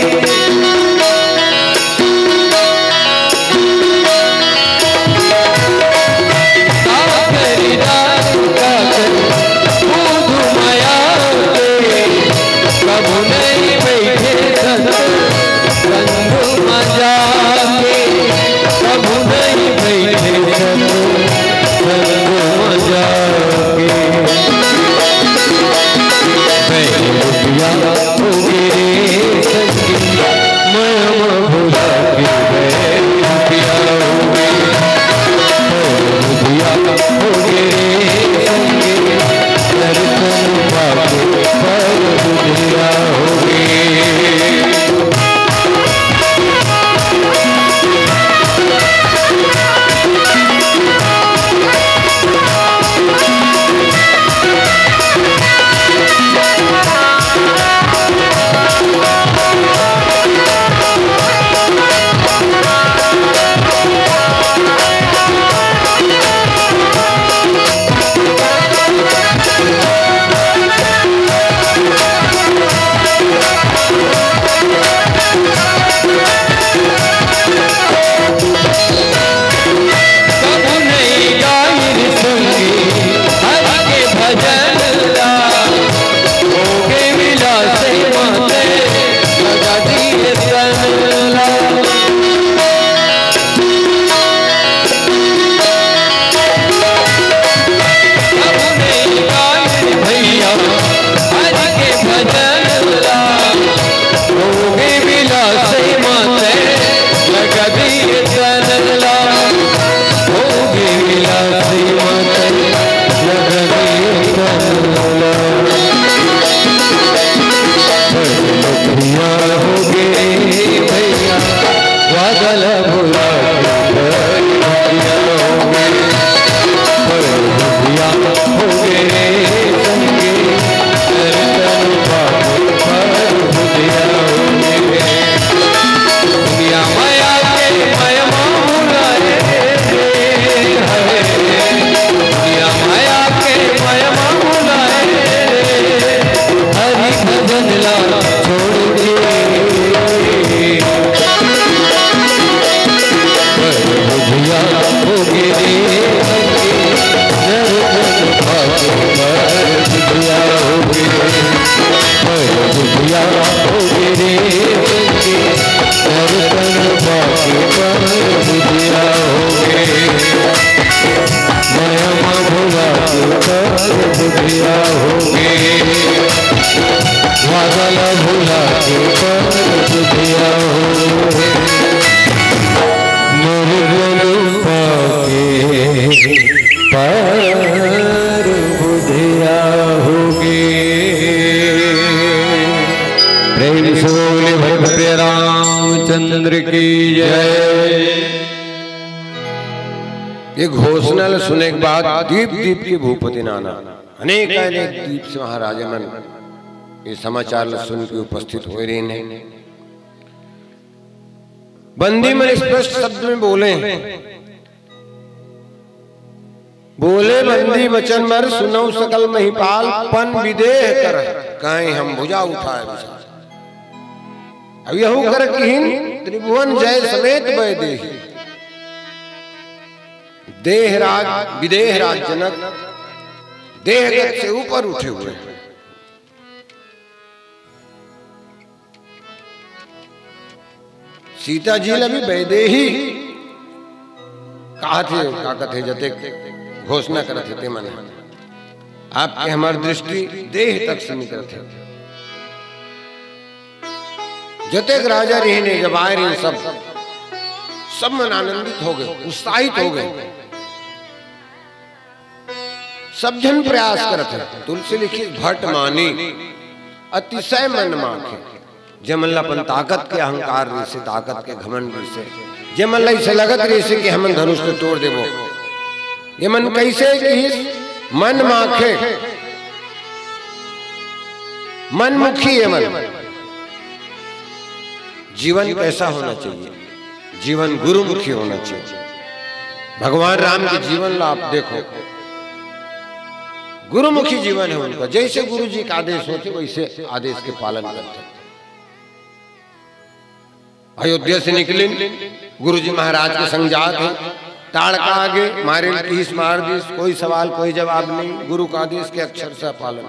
आखिरी दाने का दूध मया के, कभू नहीं बैठे सत संग मजा के, कभू नहीं बैठे सत संग मजा के। बैल रुपया होगे रे संगी, मैं भुला के बैल रुपया होगे। पर बुधिया होगे रे संगी, दर्शन पाके पर बुधिया होगे। कभू नहीं गाइन संगी हरि के भजन ला, होगे विलास माते लगा दिए तन ला। कभू नहीं गाइन भैया हरि के भजन ला, होगे विलास माते लगा दिए तन ला, होगे विलास माते लगा दिए तन ला। भैया होगे भैया, बादल भुला के भैया होगे। पर बुधिया होगे रे संगी, दर्शन पाके पर बुधिया होगे। दुनिया माया के माया मा भुलाए रे, हरे। दुनिया माया के माया मा भुलाए रे, हरि भजन ला छोड़ के। पर बुधिया होगे रे संगी, दर्शन पाके पर बुधिया होगे। पर बुधिया होगे रे संगी, दर्शन पाके पर बुधिया होगे। माया मा भुला के पर बुधिया होगे। बादल भुला के पर बुधिया होगे। निर्गुण पाके पर बुधिया होगे। प्रेम से बोले भरत प्रिय रामचंद्र की जय। ये घोषणा ल सुने के बाद दीप दीप के भूपति नाना, अनेक अनेक दीप से महाराजा मन ये समाचार ल सुन के उपस्थित होए रहिन हे। बंदी मन स्पष्ट शब्द में बोले, बोले बंदी बचन बर, सुनउ सकल महिपाल, पन विदेह कर, कहें हम भुजा उठाए विशाल। अब यहू कर किहिन त्रिभुवन जय समेत बय देही। देहराज विदेहराज जनक देहगत से ऊपर उठे हुए हैं। सीता जी ला भी वैदेही कहा थे, का कथे, जते घोषणा करत हे ते मन। आपके हमर दृष्टि देह तक सीमित रथे। जतेक राजा रहिन, जब आए रहिन, सब, सब मन आनंदित हो गए, उत्साहित हो गए। सब झन प्रयास करत हे। तुलसी लिखिस, भट मानी अतिशय मन माखे। जे मन ला अपन ताकत के अहंकार रहिसे, ताकत के घमंड रहिसे, जे मन ला इसे लगत रहिसे कि हमन धनुष ल तोड़ देबो, ये मन कैसे किहिस? मन माखे, मनमुखी ये मन। जीवन कैसा होना चाहिए? जीवन गुरुमुखी होना चाहिए। भगवान राम के जीवन ला आप देखो, गुरुमुखी जीवन है उनका। जैसे गुरु जी का आदेश होथे, वैसे आदेश के पालन करथे। अयोध्या से निकलिन, गुरु जी महाराज के संग जात हे, ताड़का आगे मारे ल किहिस, मार दिस, कोई सवाल कोई जवाब नहीं, गुरु का आदेश के अक्षरशः पालन।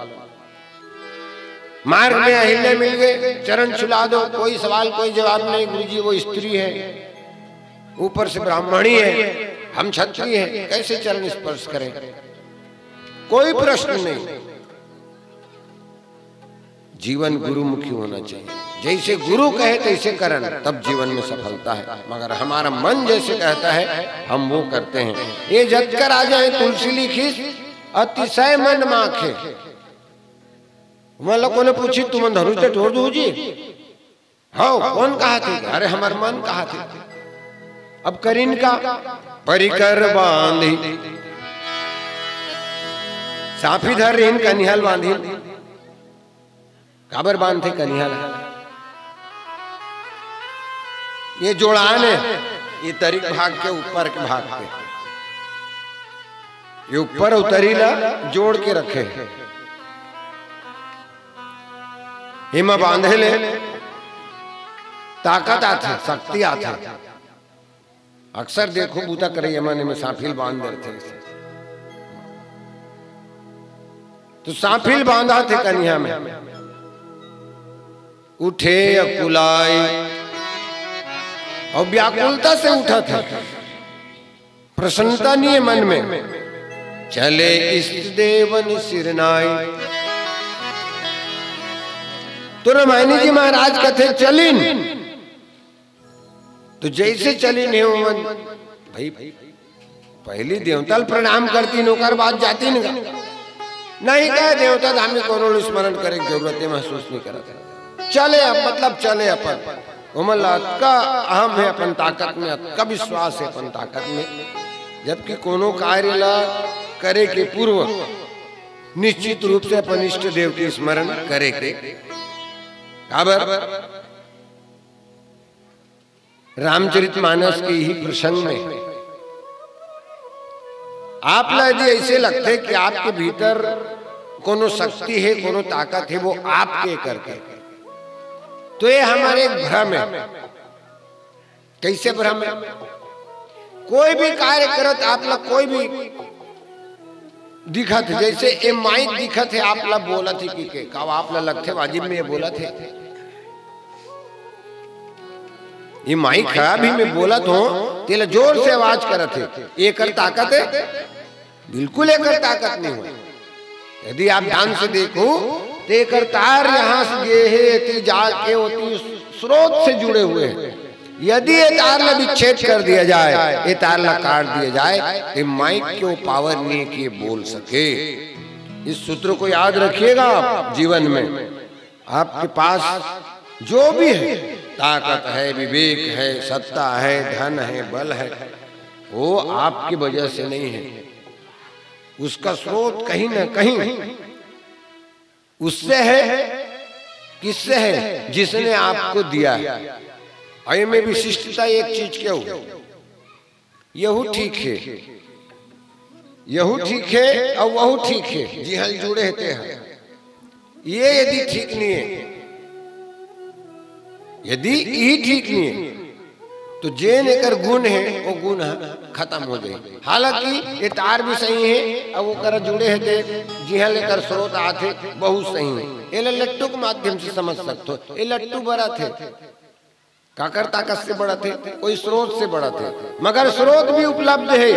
मार्ग में अहिल्या मिल गए, चरण छुला दो, कोई सवाल कोई जवाब नहीं, गुरु जी वो स्त्री है, ऊपर से ब्राह्मणी है, हम क्षत्रिय हैं, कैसे चरण स्पर्श करें? कोई प्रश्न नहीं। जीवन गुरुमुखी होना चाहिए। जैसे गुरु कहे तैसे करन, तब जीवन में सफलता है। मगर हमारा मन जैसे कहता है, हम वो करते हैं। ये जतका राजा हे, तुलसी लिखिस, अतिशय मन माखे। मतलब कोनो पूछी, तुमन धनुष ल तोड़ दू जी? हव, कोन कहा थे? अरे, हमर मन कहा थे। अब करिन का? परिकर बांधी। साफी धर रहिन, कनिहा ल बांधिन। काबर बांधथे कनिहा ल? ये जोड़ान हे, ये तरी के भाग के, ऊपर के भाग के, ये ऊपर अउ तरी ला जोड़ के रखे। एमा बांधे ले ताकत आथे, शक्ति आथे। अक्सर देखो, बूता करइया मन एमे साफी ल बांध देथे। तो साफी ल बांधा थे कनिहा में, उठे अकुलाई, अउ व्याकुलता से उठत हे, प्रसन्नता नहीं है मन में। चले इष्ट देवन सिरनाई। तो रामायणी जी महाराज कथे चलिन, तो जैसे चलिन हे ओमन, भाई, पहली देवता ल प्रणाम करतिन, ओकर बाद जातिन गा। नहीं कहे देवता धाम में कोनो ल स्मरण करे के जरूरत हे, महसूस नहीं करत हे। चले अब, मतलब चले अपन। ओमन ला अतका अहम हे अपन ताकत में, अतका विश्वास हे अपन ताकत में, जबकि कोनो कार्य ला करे के पूर्व निश्चित रूप से अपन इष्ट देव के स्मरण करे के। काबर? रामचरितमानस के ही प्रसंग में आप ला यदि ऐसे लगथे कि आपके भीतर कोनो शक्ति हे, कोनो ताकत हे, वो आपके करके, तो ये हमारे एक भ्रम हे। कैसे भ्रम हे? कोई भी कार्य करत आप ला कोई भी दिखत हे, जैसे ये माइक दिखत हे, आप ला बोलत हे कि के, का आप ला लगथे वाजिब में ये बोलत हे? ये माइक हे, अभी मैं बोलत हों, तेला जोर से आवाज करत हे, एकर ताकत हे? बिल्कुल एकर ताकत नहीं होय। यदि आप ध्यान से देखो, तो एकर तार यहाँ से गे हे, एती जाके ओती स्रोत से जुड़े हुए हैं। यदि ये तार ला विच्छेद कर दिया जाए, ये तार ला काट दिया जाए, तो माइक के वो पावर नहीं है कि ये बोल सके। इस सूत्र को याद रखिएगा आप जीवन में। आपके पास जो भी है, ताकत है, विवेक है, सत्ता है, धन है, बल है, वो आपकी वजह से नहीं है। उसका स्रोत कहीं ना कहीं उससे है। किससे है? जिसने आपको दिया है। और ये में विशिष्टता एक चीज क्या हो, यहू ठीक हे, यहू ठीक हे अउ वहू ठीक हे, जिहां जुड़े हे तेहा। ये यदि ठीक नहीं हे, यदि ई ठीक नहीं हे, तो जेन एकर गुण हे, वो गुण ह खत्म हो जाही। हालांकि ये तार भी सही हे, अउ ओकर जुड़े हे ते जिहां ले एकर स्रोत आथे, बहुत सही हे। एला लट्टू के माध्यम से समझ सकथो, ये लट्टू बरत हे। काकर ताकत से बढ़त हे? कोई स्रोत से बढ़त हे, मगर स्रोत भी उपलब्ध हे।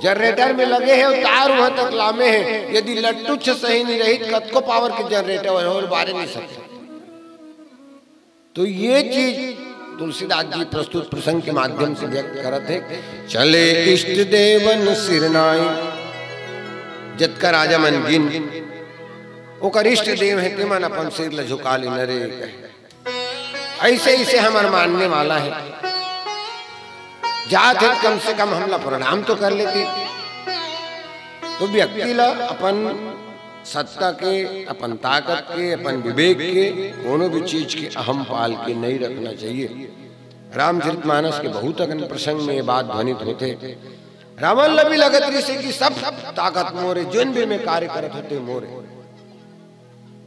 जनरेटर में लगे हे अउ तार उहां तक लामे हे। यदि लट्टुच्छ सही नहीं रही, तो कतको पावर के जनरेटर हो, बारे नहीं सकते। तो ये चीज तुलसीदास जी प्रस्तुत प्रसंग के माध्यम से व्यक्त करत हे। चले इष्ट देवन सिरनाई, जतका राजा मन गिन, ओकर इष्ट देव हे, ते मन अपन सिर ल झुका लेना रे, कहे। ऐसे, ऐसे हमर मानने वाला हे, जात हे, कम से कम हमला प्रणाम तो कर लेते। तो व्यक्ति ला अपन सत्ता के, अपन ताकत के, अपन विवेक के, कोनो भी चीज के अहम पाल के नहीं रखना चाहिए। रामचरितमानस के बहुत अकन प्रसंग में ये बात ध्वनित होथे। रावण ल भी लगत रहिसे कि सब ताकत मोरे, जोन भी में कार्य करत होते मोरे।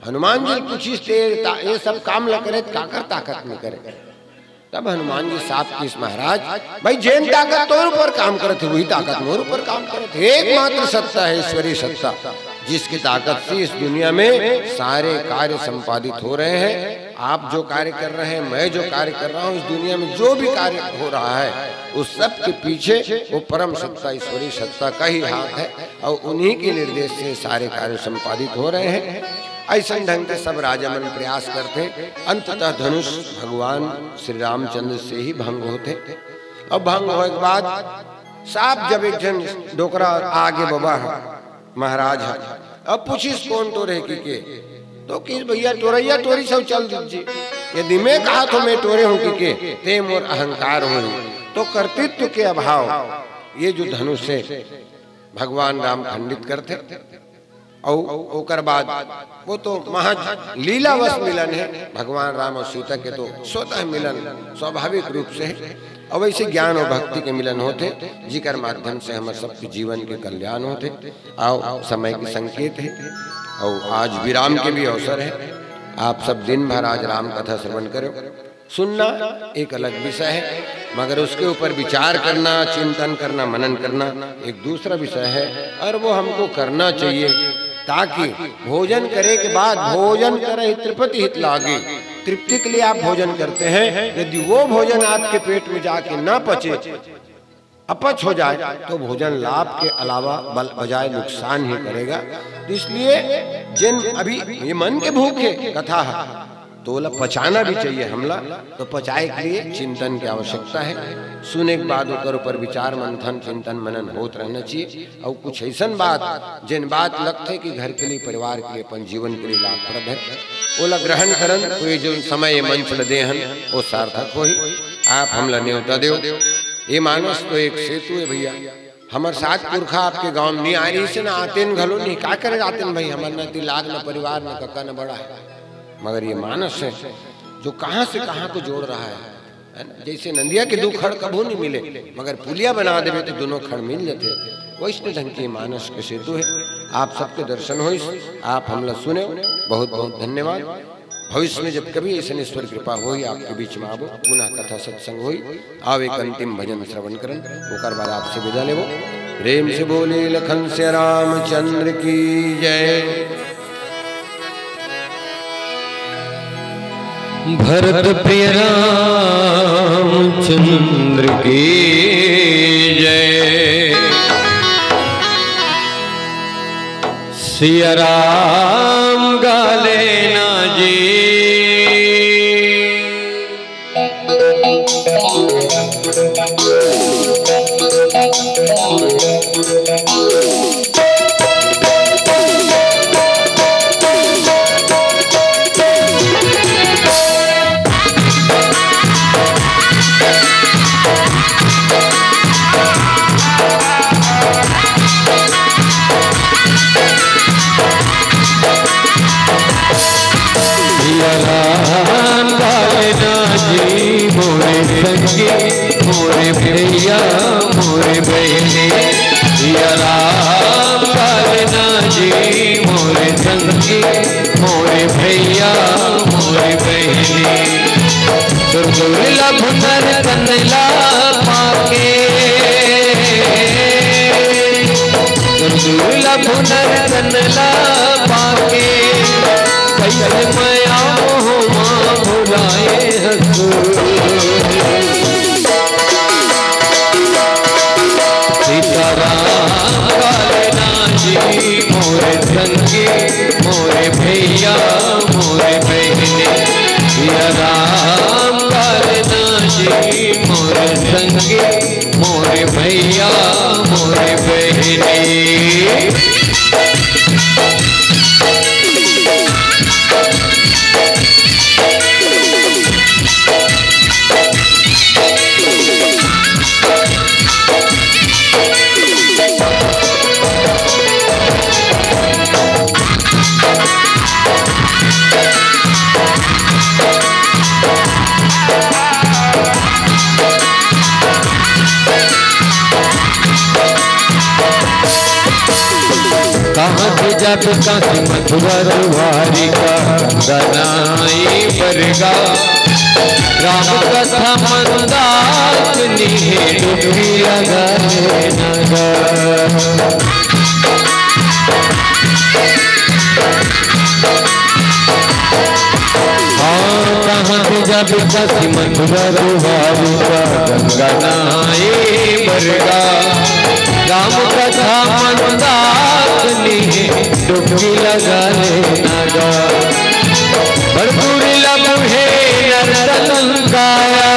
हनुमान जी पूछिस, "ते ता-, ये सब काम ल करे, त काकर ताकत में करे?" तब हनुमान जी साफ किहिस, "महाराज, भाई, जेन ताकत तोर ऊपर काम करत हे, वही ताकत मोर ऊपर काम करत हे। एकमात्र सत्ता हे ईश्वरीय सत्ता, जिसकी ताकत से इस दुनिया में सारे कार्य संपादित हो रहे हैं। आप जो कार्य कर रहे हैं, मैं जो कार्य कर रहा हूँ, इस दुनिया में जो भी कार्य हो रहा है, उस सब के पीछे वो परम सत्ता, ईश्वरीय सत्ता का ही हाथ है और उन्हीं के निर्देश से सारे कार्य संपादित हो रहे हैं।" ऐसन ढंग के सब राजा मन प्रयास करथे। अंततः धनुष भगवान श्री रामचंद्र से ही भंग होथे। अब भंग होए के बाद साफ जब एक झन डोकरा आगे बबा ह, महाराज ह, अब पूछिस, "कौन टोरे कि के?" तो किहिस, "भैया, टोरैया टोरिस हे, चल दीजिए। यदि मैं कहत हों मैं टोरे हूँ कि के, ते मोर अहंकार होही।" तो कर्तृत्व के अभाव, ये जो धनुष हे, भगवान राम खंडित करथे। अउ ओकर बाद वो तो महज लीलावश मिलन हे, भगवान राम अउ सीता के तो स्वतः मिलन स्वाभाविक रूप से हे। अउ वैसे ज्ञान अउ भक्ति के मिलन होथे, जिकर माध्यम से हमर सबके जीवन के कल्याण होथे। अउ समय के संकेत हे, अउ आज विराम के भी अवसर हे। आप सब दिन भर आज राम कथा श्रवण करो। सुनना एक अलग विषय है, मगर उसके ऊपर विचार करना, चिंतन करना, मनन करना एक दूसरा विषय है, और वो हमको करना चाहिए, ताकि भोजन करे के बाद, "भोजन करहि तृप्ति हित लागे", तृप्ति के लिए आप भोजन करते हैं, यदि वो भोजन आपके पेट में जाके ना पचे, अपच हो जाए, तो भोजन लाभ के अलावा बल-, बजाय नुकसान ही करेगा। तो इसलिए जिन अभी ये मन के भूख हे, कथा हे, तो ओला पचाना भी चाहिए हमला। तो पचाए के लिए चिंतन की आवश्यकता हे। सुने के बाद ओकर ऊपर विचार मंथन, चिंतन मनन होत रहना चाहिए। अउ कुछ ऐसन बात, जिन बात लगथे कि घर के लिए, परिवार के लिए, अपन जीवन के लिए लाभप्रद हे, ओला ग्रहण करन, तो ये जो समय ये मंच ल दे हन, वो सार्थक होही। आप हमला नेवता देव। ये मानस तो एक सेतु हे भैया। हमर सात पुरखा आपके गांव में नहीं आए रहिसे ना, आतेन घलो नहीं। का करे आतेन भाई, हमर ना ती लाग, ना परिवार, ना कका, ना बड़ा हे। मगर ये मानस हे, जो कहां से कहां को जोड़ रहा हे, है ना? जैसे नंदिया के दू खड़ कभू नहीं मिले, मगर पुलिया बना देवे तो दोनों खड़ मिल जाथे। वैसने ढंग के मानस के सेतु हे। आप सबके दर्शन होइस, आप हमला सुने, बहुत बहुत धन्यवाद। भविष्य में जब कभी ऐसन ईश्वर कृपा होही, आपके बीच में आबो, पुनः कथा सत्संग होही। आओ एक अंतिम भजन श्रवण करन, ओकर बाद आपसे विदा लेबो। प्रेम से बोले लखन से रामचंद्र की जय। भरत प्रिय रामचंद्र की जय। सिया राम गा लेना जी। सिया राम गा लेना जी मोरे संगी, मोरे भैया, मोरे बहिनी। सिया राम गा लेना जी मोरे संगी, मोरे भैया, मोरे बहिनी। दुर्लभ नर तन ला पाके, दुर्लभ नर तन ला पाके, कैसे मया मोह मा भुलाए हसुर। मोर संगी, मोर भैया, मोर बहिनी। कहाँ से जाबे काशी मथुरा द्वारिका, गंगा नाई बरगा, राम कथा मंदाकिनी हे, डुबकी लगा लेना गा। हाँ, कहाँ से जाबे काशी मथुरा द्वारिका, गंगा नाई बरगा, राम कथा मंदाकिनी हे, डुबकी लगा लेना गा। बड़ दुर्लभ हे नर तन काया,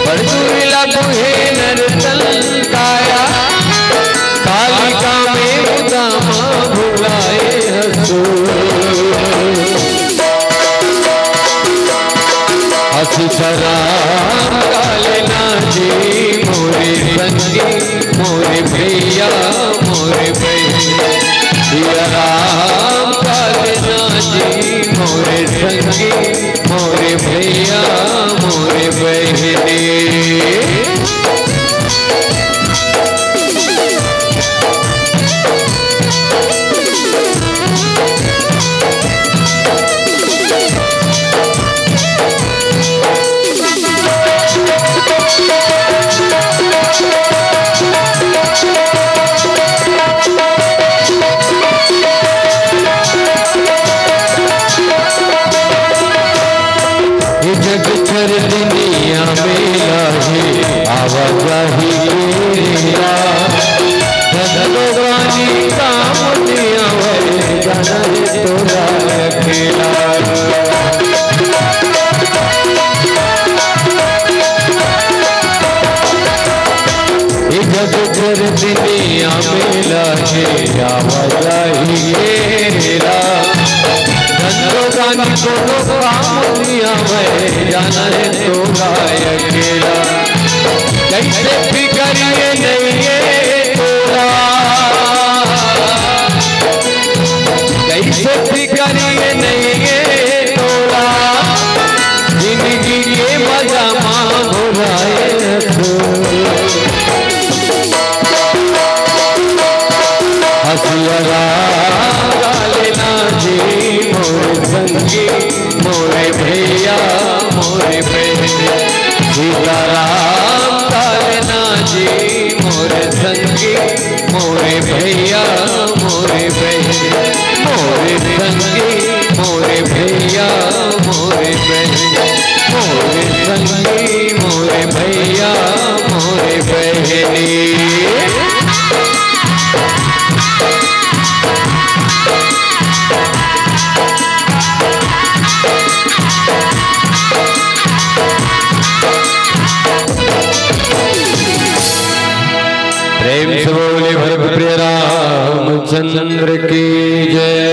बड़ दुर्लभ हे नर तन काया, कालिका में उदामा भुलाए हसु। असित राम काल ना जी मोरे संगी, मोरे भैया, मोरे बहिनी। सिया राम काल ना जी मोरे संगी, मोरे भैया, मोरे बहिनी। ये जग चर दुनिया में लाहे आवाजाही के रेला। धंधो पानी काम नहीं आवे, जाना है तोला अकेला। ये जग चर दुनिया में लाहे आवाजाही के रेला। धंधो पानी कोनो काम नहीं आवे, जाना है तोला अकेला। कैसे फिकर ये नहीं ये तोला, कैसे फिकर ये नहीं ये तोला, जिंदगी के मजा मांगो राय तू। हसिया राम काल ना जी मोर संगी, मोरे भैया, मोरे बहिनी। सीताराम काल ना जी मोरे संगी, मोरे भैया, मोरे बहिनी। मोरे संगी, मोरे भैया, मोरे बहिनी। मोरे संगी, मोरे भैया, मोरे बहिनी। प्रेम से बोले भरत प्रिय रामचंद्र की जय।